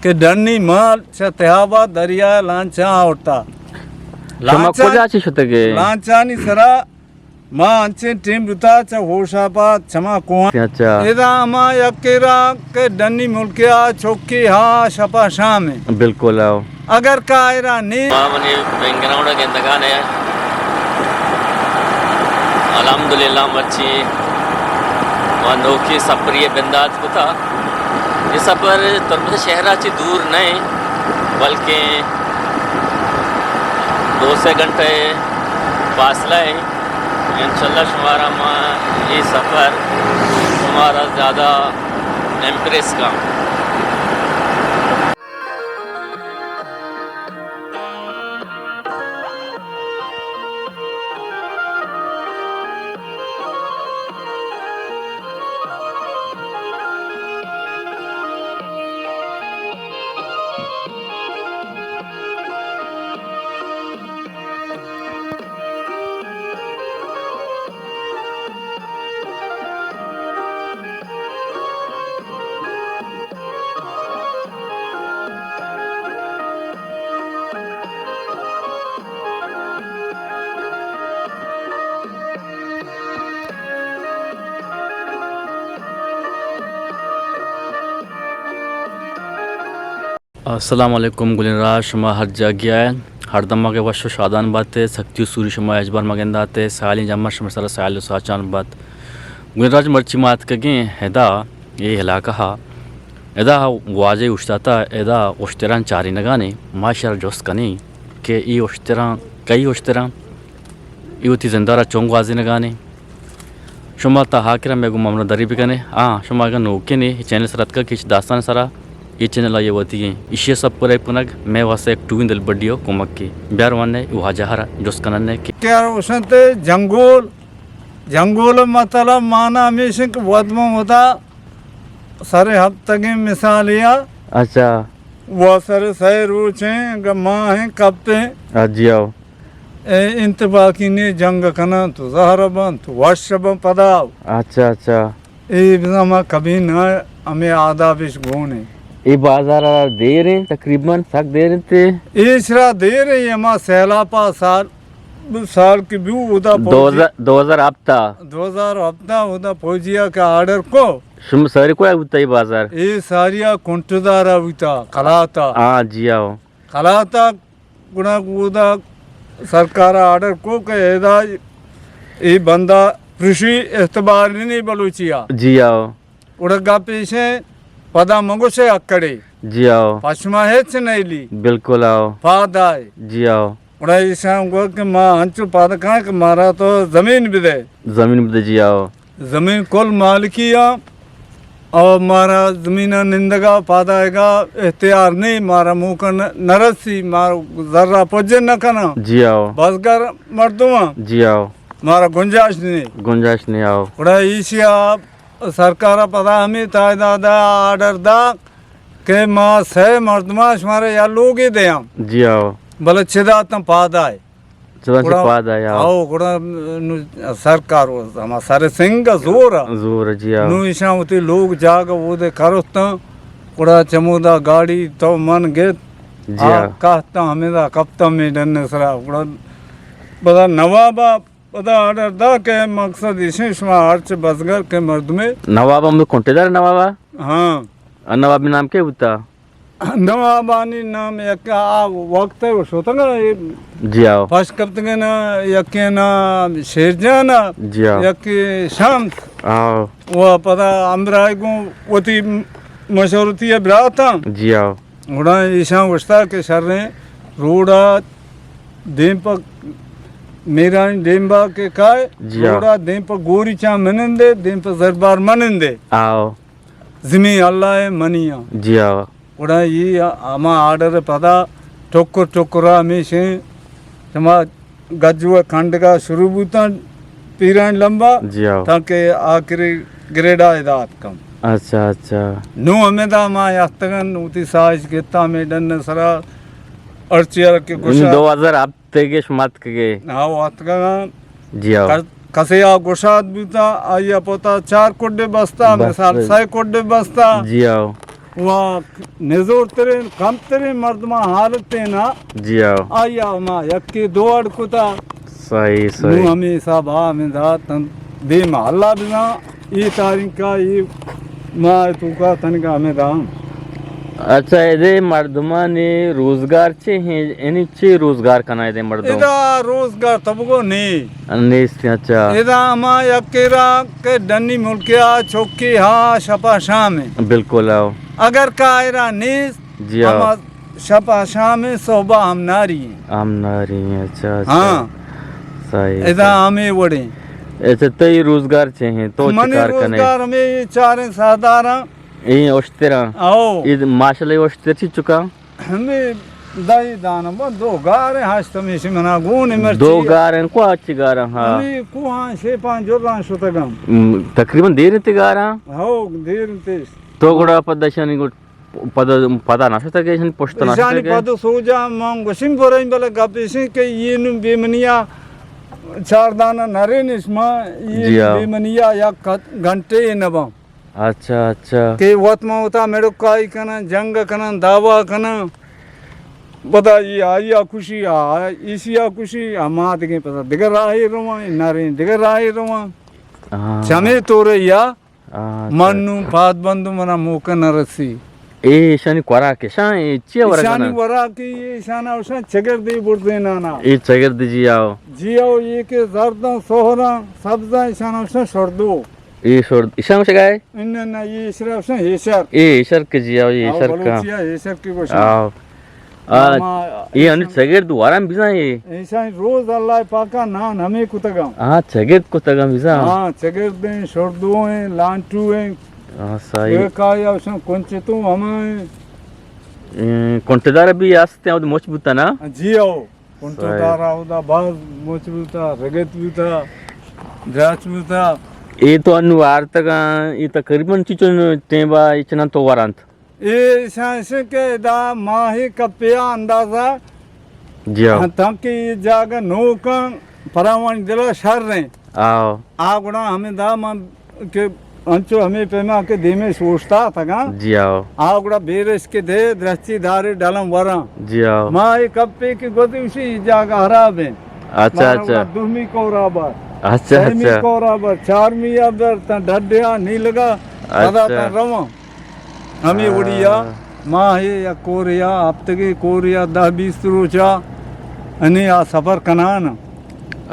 کہ ڈنی مال چہ تہابا دریا لانچاں آورتا۔ شما لانچاں-، کجا چہ شتگے؟ لانچانی سرا ما انچیں ٹیم بوتا چہ ہوشاپات چما کوہاں۔ اچھا۔ ادا ہما یکے را کہ ڈنی ملکے آ چوکی ہا شپا شام ہے۔ بالکل آؤ۔ اگر کائرا نی۔ ما منی بیک گراؤنڈ ءَ گندگان ءَ، الحمدللہ مرچی ما نوکی سپری ءِ بندات کتا۔ اے سپر تربت شہر ءَ چہ دور نہ ایں، بلکیں دو سے گھنٹہ ءِ فاصلہ ایں۔ انشاءاللہ شمارا ما اے سفر شمارا زیادہ امپریس کاں۔ السلام علیکم گلیں راج، شما ہر جاگہ ءَ ہر دمگ ءَ وش و شادان بات ءُ سختی و سوری شما ہچبر مگندات ءُ سیالیں جمر شما سرا سیال و ساچان بات۔ گلیں راج، مرچی ما اتکگیں ادا اے علاقہ ءَ، ادا واجہ اوشتاتا، ادا اشتراں چارینگانے، ما شر جست کنیں کہ اے اشتراں کئی اشتراں، اے وتی زندارا چون گوازینگانے۔ شما تا آخر ءَ مئے گوں ہمراہ داری بکنے۔ ہاں، شما اگاں نوکیں اے چینل سر اتکگ کہ داستان سرا، اے چینل آئی وتی ایں۔ ایشی ءَ سبسکرائب کنگ مئے واسطہ یک ٹوہیں دلبڈی و کمکے۔ بیار ونے واجہ ءَ را جست کننے کہ کیا روشن تے جنگول، جنگول مطلب مانا ہمیش کہ ودم ودا سر ہفتگیں مثالیا۔ اچھا۔ و سر سئے روچیں، اگاں ماہیں کپتیں۔ ہاں جی آؤ۔ اے انت باقی نے جنگ کناں تو زہر بنت، وش بن پدا۔ اچھا، اچھا۔ اے بزاں ما کبھی نہ ہمیں آدابش گون ایں۔ اے بازار ءَ دیر ایں، تقریباً سک دیر ایں تے۔ اے سرا دیر ایں، ہما سیلاپا سال، سال کہ بیو اودا پوجی۔ دو ہزار، دو ہزار ہپتہ۔ دو ہزار ہپتہ اودا پوجیا کہ آرڈر کو۔ شما ساری کجا بوتا اے بازار؟ اے ساریا کنٹدارا بوتا، کلاتا۔ ہاں جی آؤ۔ کلاتا گڑا اودا سرکار ءَ آرڈر کو کہ ادا اے بندہ پرشی اعتبار نہیں بلوچی ءَ۔ جی آؤ۔ گڑا گپ ایش ایں، پدا مگوشے اکڑے۔ جی آؤ۔ پشما ہچ نہیں لی۔ بالکل آؤ۔ پاد آئے۔ جی آؤ۔ گڑا ایشاں گو کہ ما انچو پاد کاں کہ مارا تو زمین بدے۔ زمین بدے، جی آؤ۔ زمین کل مالکی آں، او مارا زمین ءَ نندگا پادائیگا اختیار نہیں، مارا موقع نہ، نہ رسی، مارا زرا پجن نہ کناں۔ جی آؤ۔ بزگر مردم آں۔ جی آؤ۔ مارا گنجائش نہیں۔ گنجائش نہیں آؤ۔ گڑا ایشی ءَ سرکار ءَ پدا ہمیں تائیداد ءَ آرڈر دا کہ ما سئے مردماں شمارا یا لوگے دیاں۔ جی آؤ۔ بلے چدا تاں پادائے۔ چدا چہ گڑا پاد آیا۔ آؤ، گڑا نو سرکار و ہما سر سنگ ءَ زور ءَ۔ زور ءَ، جی آؤ۔ نو ایشاں وتی لوگ جاگہ اودے کرتاں، گڑا چمودا گاڑی تو من گت، جی آ، آؤ۔ کہتاں ہمیدا کپتاں مے ڈن سرا۔ گڑا پدا نواب ءَ پدا آرڈر دا کہ مقصد ایشیں شما ہرچ بزگر کہ مردمے۔ نواب ہم کنٹے دار نواب ءَ؟ ہاں۔ آ نواب نام کے بوتا؟ نوابانی نام یک آ وقت ءَ شتگ ءَ، جی آؤ۔ پش کپتگ نا، یکے نا شیر جان ءَ، جی آؤ۔ یکے شمس۔ آؤ۔ و پدا ہمراہی گوں وتی مشورتی ءَ براتاں۔ جی آؤ۔ گڑا ایشاں گوشتا کہ شریں روڈ ءَ دیم پہ میرانی ڈیمبا کہ کائے، جی آؤ۔ روڈ ءَ دیم پہ گوری چاں منندے، دیم پہ زربار منندے۔ آؤ۔ زمین اللہ ءِ منی آں۔ جی آؤ۔ گڑا اے ہما آرڈر ءَ پدا ٹکر ٹکر ءَ ہمیشیں شما گجو ءِ کنڈگ ءَ شروع بوتاں پیرانی لمب ءَ، جی آؤ۔ تانکہ آخری گریڈ ءَ ادا اتکاں۔ اچھا، اچھا۔ نوں ہمدا ما یاتگن وتی ساہش گتا ہمے ڈن ءِ سرا، ہرچی ہر کہ یعنی گوشاں۔ دو ہزار ہپت تیگش ماتکگے۔ ہاؤ، اتکگاں۔ جی آؤ۔ ک-، کسے آ گشاد بوتا، آئی ءَ پوتا چار کڈے بستا، بس۔ مثال سئے کڈے بستا۔ جی آؤ۔ و نزورترین، کمترین مردماں حالتیں نا۔ جی ہاؤ۔ آئی ءَ ہما یکے دو اڑ کتا۔ صحیح، نوں صحیح۔ ہمے حساب ءَ ہمے دات انت۔ دیم ءَ اللہ بزاں، اے تاریخ ءَ، اے ماہ ءِ توکا تنگا ہمے داں۔ اچھا، ادے مردمانی روزگار چے ہیں؟ یعنی چے روزگار کنا ادے مردم؟ ادا روزگار تبگو نی۔ نیست، اچھا۔ ادا ہما یکے را کہ ڈنی ملکے ءَ چوکی ہا شپا شام ہے۔ بالکل، آؤ۔ اگر کائرا نیست، جی، آؤ۔ ہما شپ ءَ شام ءَ، صحب ءَ ہم ناری ایں۔ ہم ناری ایں، اچھا، اچھا۔ ہاں۔ صحیح، ادا صحیح۔ ہمے وڑیں۔ اچھا، تئی روزگار چے ہیں؟ تو چی منی کار کنے؟ روزگار ہمے چاریں ساہداراں۔ اے اشتراں؟ او۔ اے ماشاءاللہ، اے اشتر چی چکا؟ ہمے دائی دانا، بس دو گار ہیں، ہشت ہمیشی منا گون مرچی۔ دو گار ہیں، کو اچھی گار ہیں، ہاں۔ ہمے کوہاں، شیپاں، جراں شتگاں۔ ہم، تقریباً دیر انت گاراں؟ ہو، دیر انت۔ تو گڑا پد اشانی گڑ پدا، پدا نہ شتگ، ایشانی پشت نہ ایشانی شتگ۔ پد و سوجا من گوشیں بریں، بلے گپ ایشیں کہ یہ نوں بے منیا چار دانہ نرین شما، یہ جی ہاں۔ بے منیا یک گھنٹے نہ باں۔ اچھا، اچھا۔ کہ وت ما وتا مڑکائی کناں، جنگ کناں، دعوا کناں۔ پدا یہ آئی آ کشی، آ ایشی آ کشی، آ ما دگہ پدا دگہ راہے رواں، نرین دگہ راہے رواں۔ ہاں۔ چمے طورے یا ہاں، من اچھا، نوں اچھا۔ پاد بندوں، منا موقع نہ رسی۔ اے ایشانی خوراک ایشاں، اے چیا ورگ ایشانی آنا؟ وراک، ایشانا اوشاں چگردے بردینانا۔ اے چگرد جی آؤ۔ جی آؤ، یہ کہ زرداں، سہراں، سبزاں، ایشانا اوشاں شردو۔ اے شرد، ایشاں گوشگا ہے؟ انہ، نہ، یہ ایشرا اوشاں ہیشر۔ اے ہیشر کے جی آؤ، یہ آؤ، ہیشر کا۔ بلوچیا ہیشر کے گوشاں۔ آؤ۔ آ، ہما اے انو ایشاں چگرد واران بزاں اے۔ ایشاں روز اللہ پاکا نان ہمے کتگاں۔ ہاں، چگرد کتگاں بزاں۔ ہاں، چگردیں، شردویں، لانٹویں۔ ہاں، صحیح۔ بے کایا اوشاں کنچتوں ہمائیں۔ اے، کنٹدار بھی ہستے، او مچ بوتا نا؟ جی آؤ۔ کنٹدار صحیح۔ اودا باز مچ بوتا، رگت بوتا، دراچ بوتا۔ اے تو انو آرتگاں، اے تقریباً چچن ٹیمبا اے چنان تو ورانت؟ اے شانش کہ ادا ماہی کپیا اندازہ۔ جی ہاں۔ تانکہ اے جاگہ نوکاں پراوانی دلا شر ہیں۔ آؤ۔ آ گڑا ہمیں دا من کہ انچو ہمے پیما کہ دیمے شوشتا تگاں۔ جی آؤ۔ آ گڑا بیرش کہ دے درچی دارے ڈلم وراں۔ جی آؤ۔ ما اے کپے کہ گوتی اسی جاگہ حراب ہیں۔ اچھا، مارا اچھا۔ گڑا دومی کورا بار۔ اچھا، سیمی اچھا۔ کورا بار، چارمی آ بر، تاں ڈڈیا نیلگا، پدا اچھا۔ تاں رواں۔ ہمے آ۔ وڑیا ماہے یا کوریا، ہفتگے کوریا، دہ بیست روچا، انی آ سفر کنان۔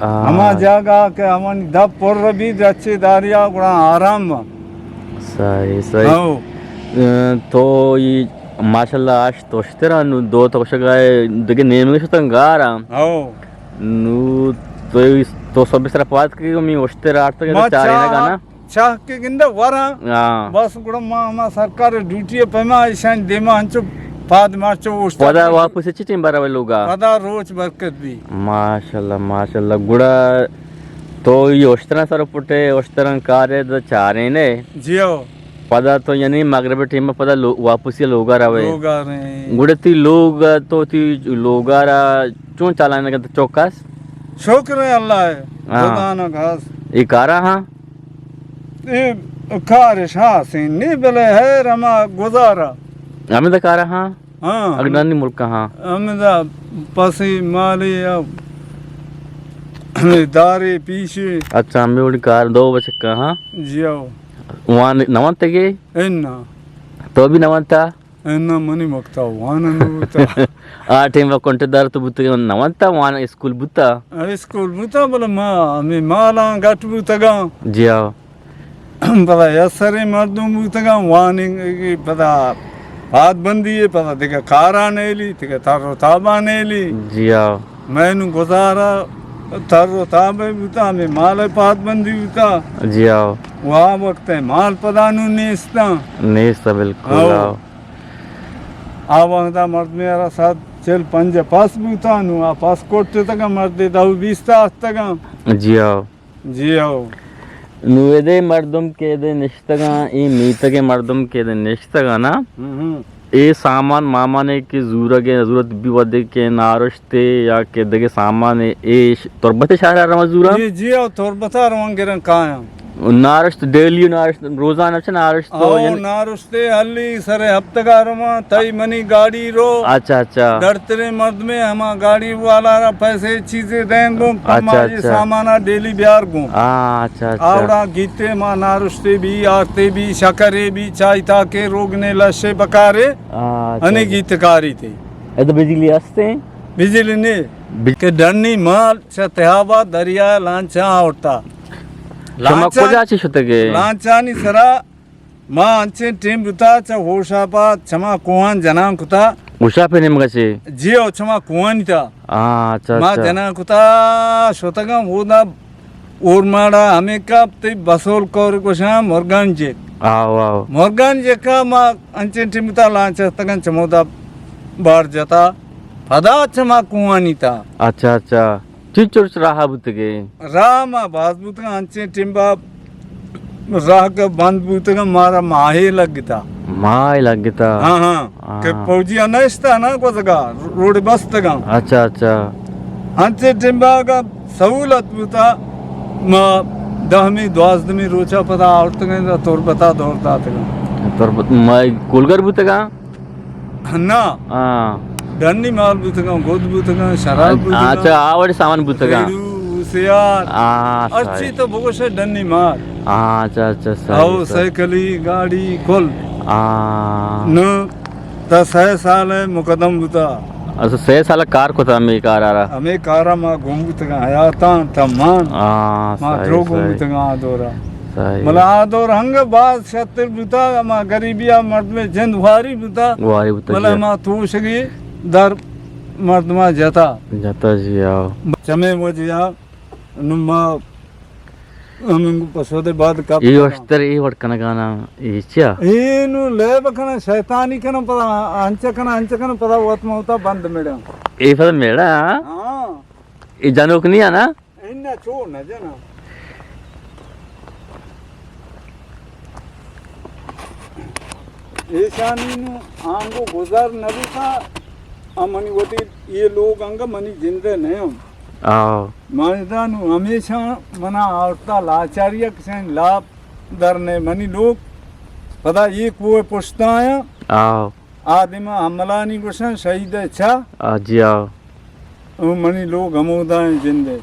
آ۔ ہما جاگہ کہ ہمانی دپ پر بی، درچے داریا گڑا آرام با۔ صحیح، صحیح۔ ہو۔ ا، تو ای ماشاءاللہ آش تو اشترا نو دو تو شگائے دگہ نیمگے شتن گارا۔ ہو۔ نو تو ای، تو سب سر پات کہ می اشتر آرتگ ما چارینگا چاہ نا۔ چاہ کہ گندہ وراں۔ ہاں۔ بس گڑا ما ہما سرکار ڈیوٹی ء پیما ایشانی دیما انچو پاد مارچو اوشتاتاں۔ پدا واپس چی ٹیم برا لوگا؟ پدا روچ برکت بی۔ ماشاءاللہ، ماشاءاللہ۔ گڑا تو ای اوشتراں سر پٹے، اوشتراں کارے دا چارینے۔ جی ہو۔ پدا تو یعنی مغرب ٹیم پدا لو-، واپسی لوگا روے۔ لوگا رہے۔ گڑا تی لوگ تو تی لوگا را چون چالان گت چوکاس؟ شکر ہے اللہ ہے۔ ہاں۔ خدا نہ خاص۔ ای کارا ہاں؟ اے کارش ہاسیں نی، بلے ہیر ہما گزارا۔ ہمیں دا کارا ہاں؟ ہاں۔ اگڈانی ملک ہاں۔ ہمیں دا پسی مالی یا ہمیں داری پیشی۔ اچھا، ہمیں وڑی کار دو بچکا ہاں؟ جی ہو۔ وان نوانتے گے؟ انا۔ تو بھی نوانتا؟ اناں منی وقتا وانگ نہ بوتا۔ آ ٹیم ء کنٹدار تو بوتگ نہ ونتا، وان اسکول بوتا؟ اسکول بوتا، بلے ما ہمے مالاں گٹ بوتگاں۔ جی ہاں۔ پدا یسریں مردم بوتگاں، وانگ پدا پادبندی ء پدا دگہ کاراں نیلی، دگہ تر و تاباں نیلی۔ جی ہاں۔ مئے نوں گزارہ تر و تاب ء بوتا، ہمے مال ء پادبندی بوتا۔ جی ہاں۔ و آ وقت ء مال پدا نوں نیستاں۔ نیست بالکل، ہاؤ۔ ہاؤ۔ آ وہدا مردمے ء را صد چل پنجاہ پس بوتاں، نوں آ پس کٹتگاں، مردے دہ بیست آتکگاں۔ جی ہاؤ۔ جی ہاؤ۔ نوں ادے مردم کہ ادے نشتگاں، اے میتگے مردم کہ ادے نشتگاں نا، ہم ہم۔ اے سامان مامانے کہ زورگے ضرورت بی ودے کہ نارشتے یا کہ دگہ سامانے اے ش-، تربت شہر ء رواں زوراں؟ جی، جی ہاؤ، تربت ء رواں گراں کایاں۔ نارشت ڈیلی نارشت، روزانہ چہ نارشت تو او یعنی نارشتے ہلی سر ہفتگا رواں، تئی منی گاڑی رو۔ اچھا، اچھا۔ ڈرتریں مردمے ہما گاڑی والا را پیسے چیزے دیں گوں، اچھا، کما یہ اچھا۔ سامانا ڈیلی بیار گوں۔ ہاں، اچھا، اچھا۔ آوڑا گیتے ما نارشتے بھی، آرتے بھی، شکرے بھی، چائے تاکے روگنے لشے بکارے، ہاں، اچھا، ہنے اچھا۔ گیت کاری تے۔ اے تو بجلی ہستے؟ بجلی نے۔ بج- کہ ڈنی مال چہ تہابا دریا لانچاں آورتا۔ شما لانچاں-، کجا چہ شتگے؟ لانچانی سرا ما انچیں ٹیم بوتا چہ ہوشاپا چما کوہان جنان کتا۔ ہوشاپے نیمگا چے؟ جی او چما کوہانی تا۔ ہاں، اچھا، ما اچھا۔ جنان کتا شتگاں اودا اورماڑا ہمے کپ تے بسول کور گوشاں مرگان جک۔ آو، آو۔ مرگان جکا ما انچیں ٹیم بوتا لانچ ہستگاں چمودا بار جتا۔ پدا چما کوہانی تا۔ اچھا، اچھا۔ چنچو چنچو راہ بوتگے؟ راہ ما باز بوتگاں، انچیں ٹیمبا راہ کہ بند بوتگاں، مارا ماہے لگتا۔ ماہے لگتا؟ ہاں، ہاں۔ ہاں۔ کہ فوجی نشتا نا گوزگا، روڈ بستگاں۔ اچھا، اچھا۔ انچیں ٹیمبا اگا سہولت بوتا، ما دہمی، دوازدہمی روچا پدا آورتگاں، تربتا دور داتگاں۔ تربت، ما کولگر بوتگاں؟ نہ۔ ہاں۔ ڈنی مال بوتگاں، گد بوتگاں، شراب بوتگاں۔ اچھا، آ وڑی سامان بوتگاں۔ ریڑو، ہوشیار۔ ہاں، ہر صحیح۔ چی تو بگوش ڈنی مال۔ ہاں، اچھا، اچھا، صحیح، او صحیح۔ سائیکلی، گاڑی، کل۔ ہاں۔ نو، تا سہ سال ہے مقدم بوتا۔ اچھا، سہ سال کار کتا ہمیں کارا را؟ ہمیں کارا ما گم بوتگاں، حیاتاں، تمان۔ ہاں، ما صحیح، درو گم صحیح۔ بوتگاں آ دورا۔ صحیح۔ بلے آ دور ہنگ باز شتر بوتا، ہما غریبی آ مردمے جند واری بوتا۔ واری بوتا، بلے جی۔ ہما توشگی در مردما جتا۔ جتا جی، آو۔ چمے وجہ آ نو ما ہمیں پسو دے بعد کپ اے وشتر اے وڑ کنگانا، اے چیا؟ اے نو لیب کنا، شیطانی کنا، پدا انچ کنا، انچ کنا، پدا وت موتا بند میڑا۔ اے پدا میڑا؟ ہاں۔ اے جنوک نہیں آنا؟ اناں چو نہ جناں۔ ایشانی نوں آنگو گزر نہ بوتا، آ منی وتی اے لوگ انگہ منی جندے نہ اَنت۔ آؤ۔ مانزدہ نوں ہمیشاں منا آورتا لاچاری ءَ کسیں لاپ در نہ منی لوگ۔ پدا اے کوہ پشتا آیاں۔ آؤ۔ آ دیما ہملانی گوشاں شہید ءِ چا۔ آ جی آؤ۔ او منی لوگ ہمودا ایں جندے۔